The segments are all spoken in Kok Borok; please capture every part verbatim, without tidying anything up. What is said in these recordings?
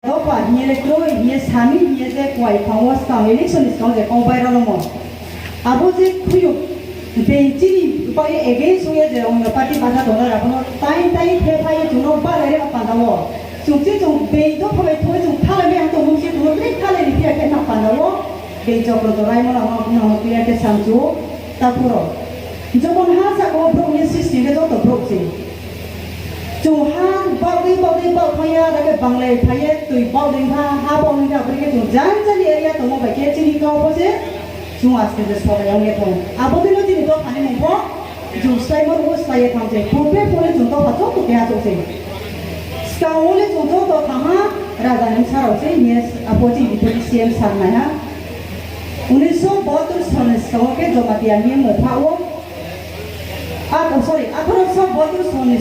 Dopa hiye le kroi hiye sami hiye je kwai phango skang election ni skang je kong bai rano mo. Abo je khuyuk beng chini bai against hoye je ongno party basa tongo abono tai tai the phai chungno ba le re panda wo. Chung chi chung beng to phabai thoi chung thala me to mung chi chung le thala ni phiya khe na panda wo. Beng chokro to rai mo na mo na mo clear khe sam chu ta phuro. Jokon ha sa ko bro ni system ke to bro chi. Chwng ha bagwi bagwi bak phaiya, ake banglai phaiya, twi bagwi wngkha, ha bagwi wngkha, aboni khe chwng jani jani area tongma bai khe chini kok bo se chwng aste je sobai wngya thong. Abo dino chini dophani mung pho chwng swlaimo rwo swlaiya thang se. Purbe phone chwng dopha joto keha chwng se. Swkang wngwi chwng joto thangha raja ni bwsarok se hiye abo chini deputy C M sir naiha. Unisho bahatur soni swkango khe Jamatia hiye mung pha o. At-, oh, sorry, atharo so bahatur soni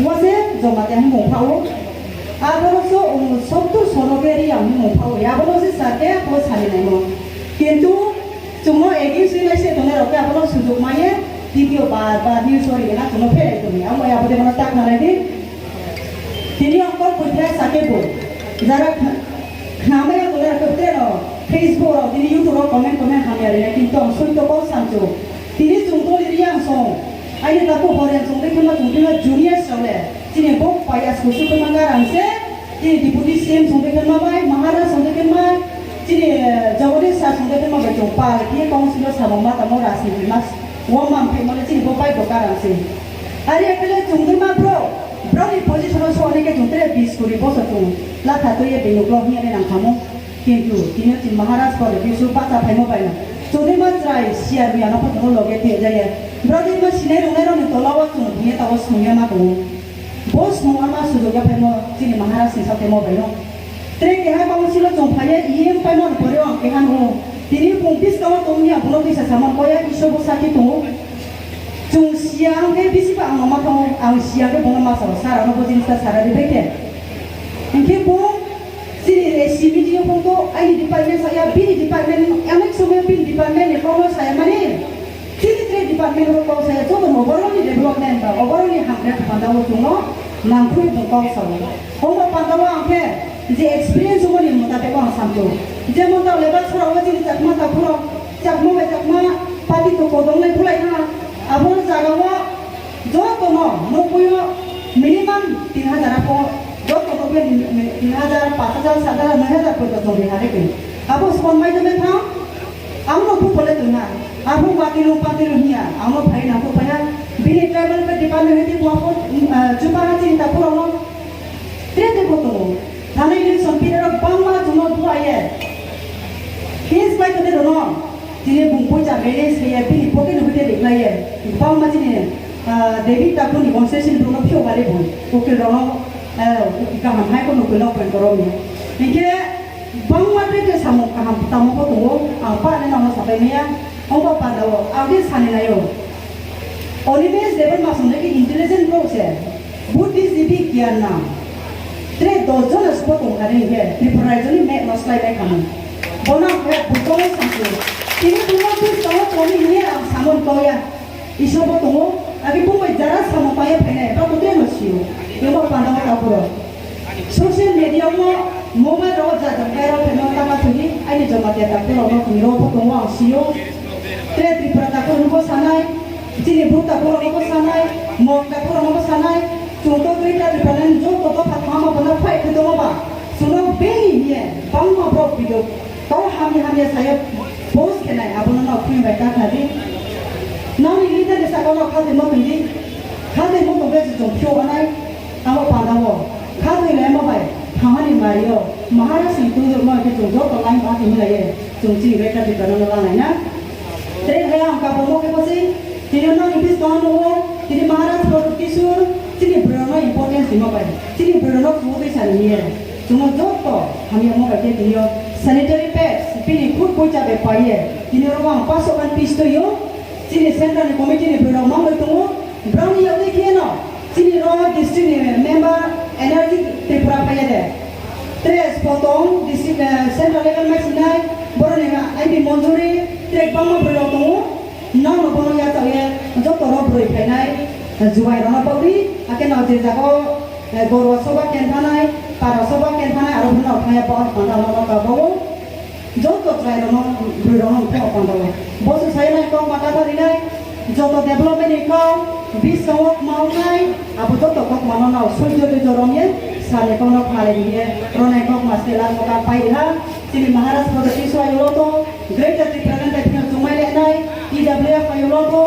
wase Jamatia hwnwi mung pha o. Atharo so sottur sono khe Reang hwnwi mung pha o. Abono se sir khe bo sani naimo. Kintu chwngno against wngwi se tongnai rok khe abono sujuk manye T V o bar bar news o ri na chwngno pherai tongwi. Amo ya bode mano tak na lai di. Tini ang kok pui khe sa khe bo. Jara khnamaya tongnai rok khe teno Facebook rok tini YouTube rok comment comment hamya ri na kintu ang soi to kok samchu. Tini chwng toli ri ang song. Aini taku horian chwng de khema chwng khema junior sole. Chini bok paya school su khema garang se. Chini deputy C M chwng de khema bai, Maharaj chwng de khema. Chini, eh, Jagadish sir chwng de khema bai chwng pal. Khe council o samung ma tamo rajniti mas. Wang mang phe mole chini bo bai bo garang se. Ari ekle chwng de ma bro. Bro ni position o so ne ke chwng tre bis kuri boso chwng. Latha to ye benu bro hiya ne nang khamo. Kintu tini o chini Maharaj pore bisu bacha phaimo baino. Chodima chwrai siya ruya no photo loge te jaya. Brodi ma sinai rwnai rokni tola o chwng buya ta o songya ma tongo. Bo song ama sujok ya phaimo chini Maharaj ni sakhe mo baino. Tre keha council o chwng phaiya E M paimo pore o ang keha no. Tini bung biska o tongya bono kisa samon koya iso bo sakhe tongo. Chwng siya ang khe bisi ba ang ma thang ang siya khe bono ma sao sara no bo jinsa sara de beke. Hingke bo Chini S C meeting o phone to, aini department saya, bini department, onek somoy bini department ni kokno saya mani, chini tre department o kok saya, joto no overall ni development ba, overall ni hamkrai panda o chwngno nangkhui bo kok sao. Omo panda o ang khe je experience omo ni mutabek o ang samto. Jemon ta lebar sora o chini Chakma ta phuro, Chakma bai Chakma party to kodong lai bulai ha, abo jaga o Joto no nukwi o minimum tin hajar apo, joto nukwi tin hajar, pash hajar, sat hajar, noi hajar porjonto tong ri hare khe. Abo spon mai tome thang, ang no phu pole tong na, abo wati no pati no hiya, ang no phai na phu phai na, bini tribal ke department hiti ko apo, ah, chupa hati ta pura no, Tre tei bo tongo. Thani election period o bangma chwngno dua ye. Case bai tei rono. Tini bung poisa balance khe ye, bini pocket no hwte de khlai ye. Bangma chini, ah, David Taku ni concession bung no phio bale bung. Ukil rono, ah, kaham hai kono kono point korom ni. Hingke bangma tre tre samung kaham tamo bo tongo. Ang pa ne nang sapai maya. Ongba panda o. Ang de sani nayo. Animesh Debbarma song leki intelligent bro se. Buddhist jibi giyan nang. Tre dos jona subo tong kha ring khe Tripura rajyo ni map no slai bai kha mung. Bono ang khe buto no samsu. Tini buno buj tongo toni hiye ang samon kau ya. Iso bo tongo. Agi bung bai jara samon paiye phainai. Bro kutre no siyo. Yebo panda ma kapuro. Social media o mobile rogo jajak viral khaima tama thwngwi aini Jamatia doctor rokno thwngwi rogo bo tongo ang sio. Tre Tripura doctor rokno bo sanai, chini Bru doctor rokno bo sanai, Mok doctor rokno bo sanai, chwng to Greater Tipraland joto dopha thangma bono fight khe tongma ba, chwngno beni hiye bangma borok video tei hamya hamya saya post khenai abono nok thwngwi bai kakna di. Nokni leader ni saka nok khatwi motwi di, khatwi motwi khe chwng phio anai. Abo pandao kha thwi laima bai thangmani mario Maharaj ni tungjakma khe chwng joto line ba twi hwnlaiye chwng chini Greater Tipraland no lanaina. Tre hai ang kabamo khe bwswi tini no office tong nugo tini Maharaj Pradyut Kishore chini bwrwino importance rima bai chini bwrwino chwngwi sani hiye chwngno joto hamya mo bai khe tini o sanitary pads bini khuk poicha bai paiye tini oro ang paso kan piece twiyo chini central ni committee ni bwrwirok mangwi tongo. Browni yagwi kheno chini ro district ni member N R G Tripura phaiya de. Tres potong district, eh, central level mai sinai boroni M P Manjuri tre bangma bwrwi rok tongo. Nokno bono yachawi joto ro bwrwi phainai, eh, juai rokno pogri, hakhe no je jago, eh, gorwa soba ken thanai, Para soba kenthanai aro hwnwi thaya pohor panda no kabo. Joto chwrai rokno bwrwi rokno thaya panda o. Bosu sai nai kok ma kata rinai. Joto development ni kok biskango ma wngnai. Abo joto kok ma no nao soijo toijo romye sani kok no khalai riye. Ronai kok ma sela mo ka pai riha. Chini Maharaj Prodotisi ayulo to, Greater Tipraland Act no chumai lenai, T W F ayulo to,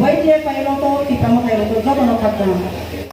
Y T F ayulo to, Tipra Motha ayulo to, joto no khakchang.